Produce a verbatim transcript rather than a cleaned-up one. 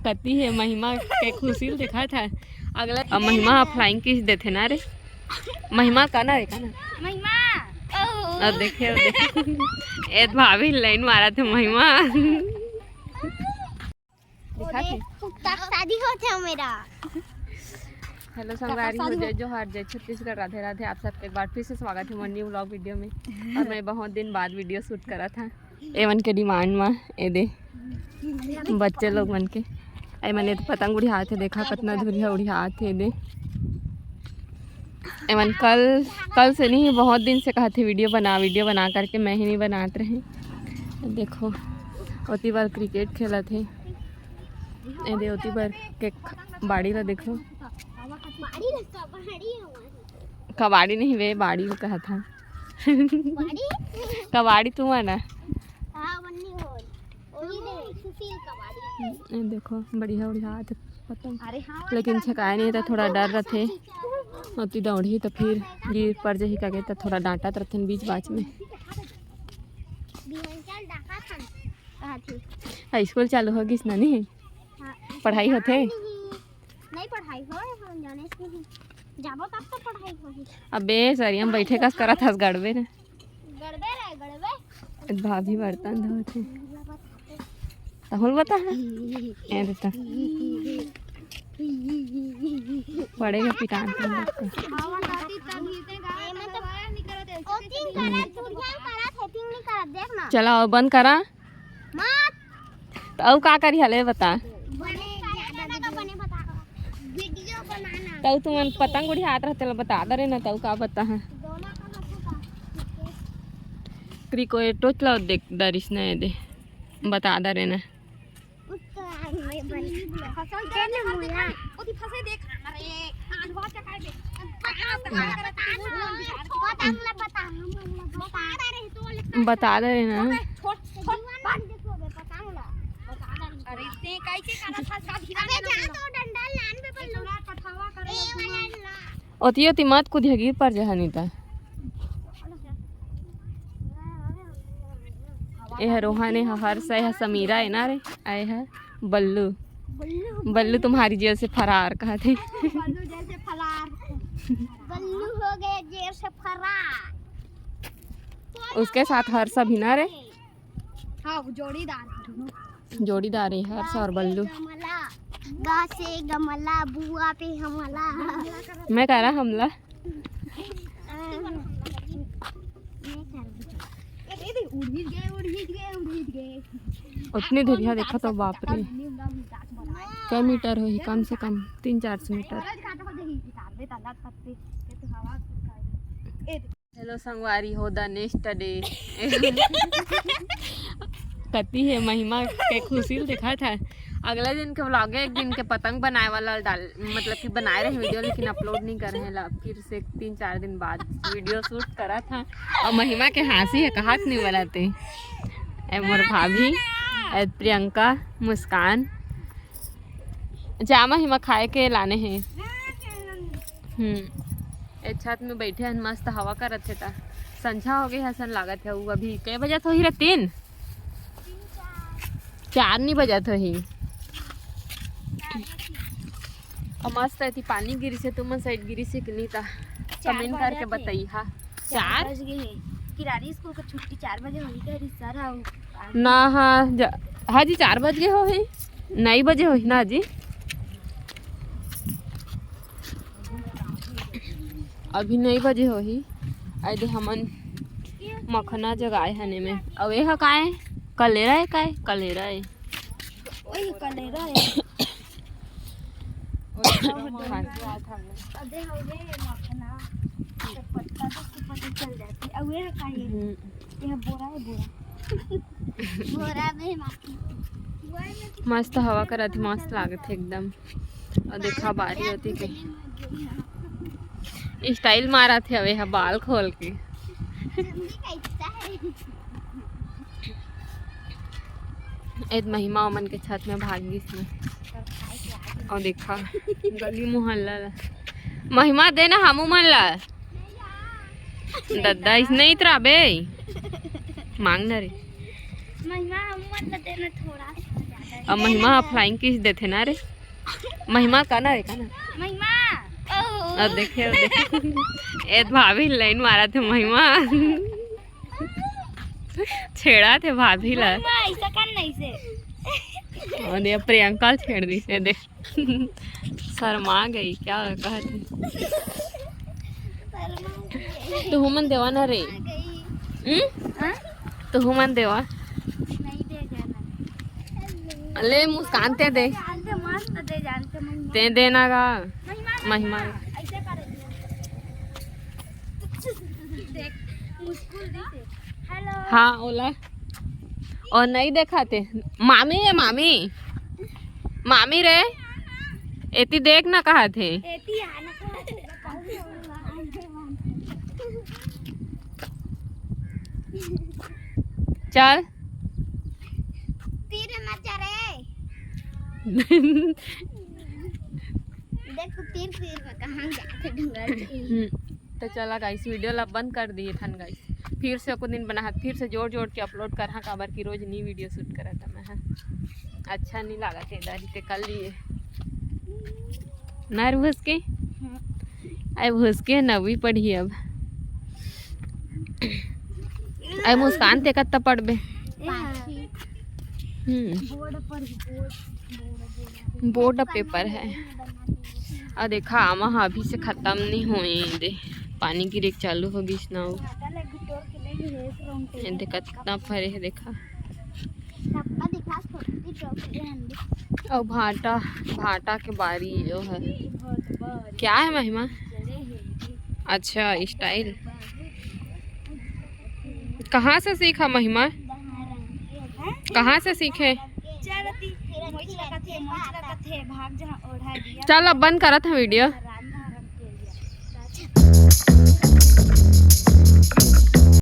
कति हे महिमा के खुशी ल देखा था। अगला अब महिमा ह फ्लाइंग किस देथे ना रे। महिमा का ना रे, का ना? महिमा। अब देखे, अब देखे। ए भाभी लाइन मारा थे महिमा। दिखा थे। कुत्ता के शादी होथे मेरा। हेलो संगवारी हो, शादी हो- जय जोहार, जय छत्तीसगढ़, राधे राधे। आप सबके एक बार फिर से स्वागत है मोर न्यू व्लॉग वीडियो में। और मैं बहुत दिन बाद वीडियो शूट करा था एमन के डिमांड में। ए दे बच्चे लोग मन के, ए मने तो पतंग उड़ियात हे, देखा कतना धुरिया उड़ियात हे। ए दे एमन कल, कल से नहीं, बहुत दिन से कहा थे वीडियो बना, वीडियो बना करके मैं ही नहीं बनात रहे। देखो ओती बार क्रिकेट खेलत हे। ए दे ओती बार के ख-, बाड़ी ला देखो। कबाड़ी नहीं बे, बाड़ी ला कहा था। कबाड़ी तुम है ना। ए देखो बढ़िया उड़ियात हे पतंग। लेकिन छकाए नहीं त थोड़ा डर रथे। ओती दौड़ही त फिर गिर पड़ जाही कगे त थोड़ा डांटत रथन बीच बाच में। आ, स्कूल चालू हो गिस ना, नहीं? पढ़ाई होथे? नहीं पढ़ाई होय, हम जाने से नहीं। जाबो तब तो पढ़ाई होही। अबे सरिया में बैठे कस करत हस गड़बे ने। गड़बे रे, गड़बे। भाभी बर्तन धोत हे। तहुल बता है। ए बेटा। पड़ेगा पिटान तुम लोग को। कोचिंग करा, दुनिया करा, सेटिंग नहीं करा, देख ना। चला, अब बंद करा। मत। तो अउ का करी हले बता। बने, बने बता। वीडियो बनाना। तउ तुमन पतंग उड़ियात रहते ला बता दे रे ना, तउ का बता है। दोनों का मतलब का? क्रिकेटो चलाओ देख दरिस ना ए दे। बता दे रे ना। उसका आगे बन। फसल के ना मुला। ओती फंसे देख। अरे, आज बहुत चकाए दे। पतंग ला बता, हम ला बता। बता दे रे ना। छोड़, छोड़, बांध दे तो बे, पतंग ला। अरे, ते कैसे काला था, का धीरा अबे जा तो डंडा लान बे, बल्लू। पठावा करे ए वाला ला। ओती ओती मत कूदिया, गिर पर जहा नहीं ता। ए ह रोहन, ए ह हर्ष, ए ह समीरा है ना रे, ए ह बल्लू। बल्लू। बल्लू तुम्हारी जेल से फरार कहा थे। बल्लू जेल से फरार। बल्लू हो गया जेल से फरार। उसके साथ हर्ष भी ना रे। हाँ, वो जोड़ीदार है दोनों। जोड़ीदार है हर्ष और बल्लू। गमला, गा से गमला, बुआ पे हमला। मैं करा हमला। उतनी दूरिया देखा तो बाप रे, कै मीटर होही? कम से कम तीन चार सौ मीटर। हेलो संगवारी हो, द नेक्स्ट डे। कति हे महिमा के खुशी ल देखा था। अगला दिन के व्लॉग है, एक दिन के पतंग बनाए वाला डाल, मतलब कि बनाए रहे वीडियो, लेकिन अपलोड नहीं करे हैं। ला फिर से तीन चार दिन बाद वीडियो शूट करा था। और महिमा के हंसी है, कहात नहीं बनाते। ए मोर भाभी, ए प्रियंका, मुस्कान, जा महिमा खाए के लाने हैं। हम्म, ए छत में बैठे हन, मस्त हवा करत हे ता। संझा हो गए हसन लागत है। उ अभी कै बजत होही रे? तीन, चार नहीं बजत होही। और मस्त एती पानी गिरिस हे, तुमन साइड गिरिस हे कि नहीं ता कमेंट करके बताई हा। चार बज गए हैं। किरानी स्कूल का छुट्टी चार बजे होही कह रही सर। हाँ, ना, हाँ, जा, हाँ जी, चार बज गए होही, नई बजे होही ना जी। अभी नई बजे होही। आए दे हमन मखना जगाए हने में। अउ ए ह काय? कलेरा है काय? कलेरा है। ओही कलेरा है। अदे हवे मखना। तो पत्ता देख के पता चल जाती। अउ ए ह काय है? हम्म। ये बोरा है, बोरा। बोरा में मस्त हवा करत हे, मस्त लागत हे एकदम। और देखा बारी होती के स्टाइल मारत हे अवे हा बाल खोल के। एद महिमा ओमन के छत में भाग गिस ना। और देखा गली मोहल्ला ला। महिमा दे ना हमू मन ला। दद्दा इसने इतरा बे। मांग ना रे। महिमा हमू मन अब महिमा ह flying kiss देथे ना रे। महिमा का ना रे, का ना? महिमा। अब देखे, अब देखे। ए भाभी लाइन मारा थे महिमा। छेड़ा थे भाभी ला। महिमा, ऐसा कर नहीं से। और ये प्रियंका छेड़ दी से दे। शर्मा गई क्या कहत है? तुहू मन देवा ना रे। हम्म? हाँ? तुहू मन देवा। नहीं दे जाना। ले मुस्कान ते दे। जानते मस्त दे जानते महिमा। ते देना गा। महिमा महिमा। ऐसे करे। देख, मुस्कुल दी से। हेलो। हाँ, ओला। और नहीं देखाते। मामी है, मामी। मामी रे, एती देख ना कहा थे। एती आना। चल। तीर मत जा रे। देख, तीर, तीर में कहाँ जाते डंगर। हम्म, तो चला गाइस, वीडियो ला बंद कर दिए थन गाइस। फिर से एको दिन बना, फिर से जोड़ जोड़ के अपलोड कर, हाँ, काबर की रोज नी वीडियो शूट करत मैं, हाँ। अच्छा नहीं लागत है, दारी ते कर लिए। नर भुसके? अरे भुसके नवी पढ़ी अब। अरे मुस्कान ते कत्ता पढ़बे? हम्म। बोर्ड पर ही, board, board, board. Board paper है। आ देखा, आमा ह अभी से खत्म नहीं होए दे, पानी गिरे के चालू हो गइस ना। ये देख, कितना फरे है, देखा। और भाटा, भाटा के बारी जो है। क्या है महिमा? अच्छा, स्टाइल। कहाँ से सीखा महिमा? कहाँ से सीखे? चल, अब बंद करत है वीडियो।